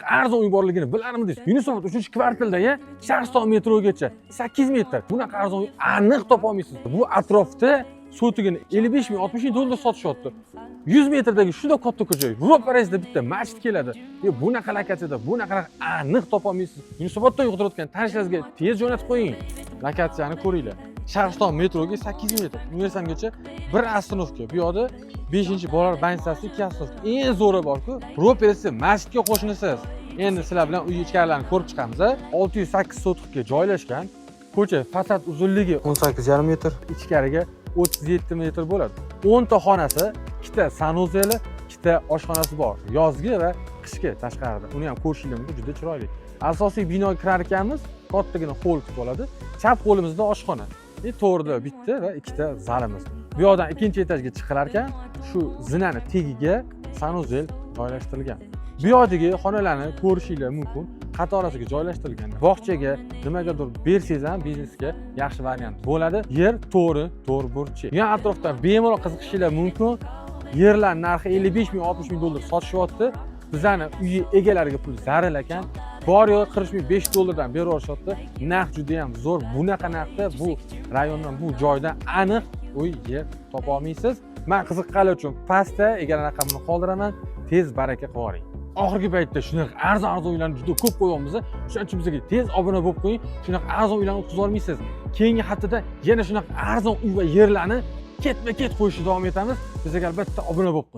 Arzon uy borligini bilarmidingiz? Yunusobod 3-kvartaldagi Shahriston metrogacha 8 metr. Bunaqa arzon uy aniq topolmaysiz. Bu atrofda sotigini 55 ming, 60 ming dollar sotishyapti. 100 metrdagi shunday katta ko'cha, ro'parangizda bitta masjid keladi. Bunaqa lokatsiyada bunaqa aniq topolmaysiz. Yunusobodda o'tirayotgan tanishlaringizga tez jo'natib qo'ying. Lokatsiyani ko'ringlar. Shahriston metroga 8 metr, universamgacha bir остановка. Bu yoqda 5-bolalar больница si 2 остановка. Eng zo'ri borku, ro'parasi masjidga qo'shnisiz. Endi sizlar bilan uy ichkarilarini ko'rib chiqamiz. 608 sotixga joylashgan. Ko'cha fasad uzunligi 18,5 metr. Ichkariga 37 metr bo'ladi. 10 ta xonasi, ikkita санузел i, ikkita oshxonasi bor. Yozgi va qishki tashqarida. Uni ham ko'rishingiz mumkin, juda chiroyli. Asosiy binoga kirar ekanmiz, kattagina hol kutib oladi. Chap qo'limizda oshxona. To'g'rida bitta va ikkita zalimiz. Bu yoqdan ikkinchi etajga chiqilar ekan, shu zinani tagiga санузел joylashtirilgan. Bu yoqdagi xonalarni ko'rishinglar mumkin. Qatorasiga joylashtirilgan. Bog'chaga, nimagadir bersangiz ham biznesga yaxshi variant bo'ladi. Yer to'g'ri, to'g'ri burchi. Yana atrofdan bemalol qiziqishinglar mumkin. Yerlar narxi 55 ming, 60 ming dollar sotishyapti. Bizani uyi egalariga pul zaril ekan. Bor yo'g'i 40 ming 5 dollardan berib yuborishyapti. Narx juda ham zo'r. Bunaqa narxda bu rayondan, bu joydan aniq uy yer topa olmaysiz. Men qiziqqanlar uchun pastda egalar raqamini qoldiraman. Tez baraka qilib yuboring. Oxirgi paytda shunaqa arzon arzon uylarni juda ko'p qo'yyapmiz. Shuning uchun bizga tez obuna bo'lib qo'ying. Shunaqa arzon uylarni o'tkazib olmaysiz. Keyingi haftada yana shunaqa arzon uy va yerlarni ketma-ket qo'yishni davom etamiz. Bizga albatta obuna bo'lib qo'ying.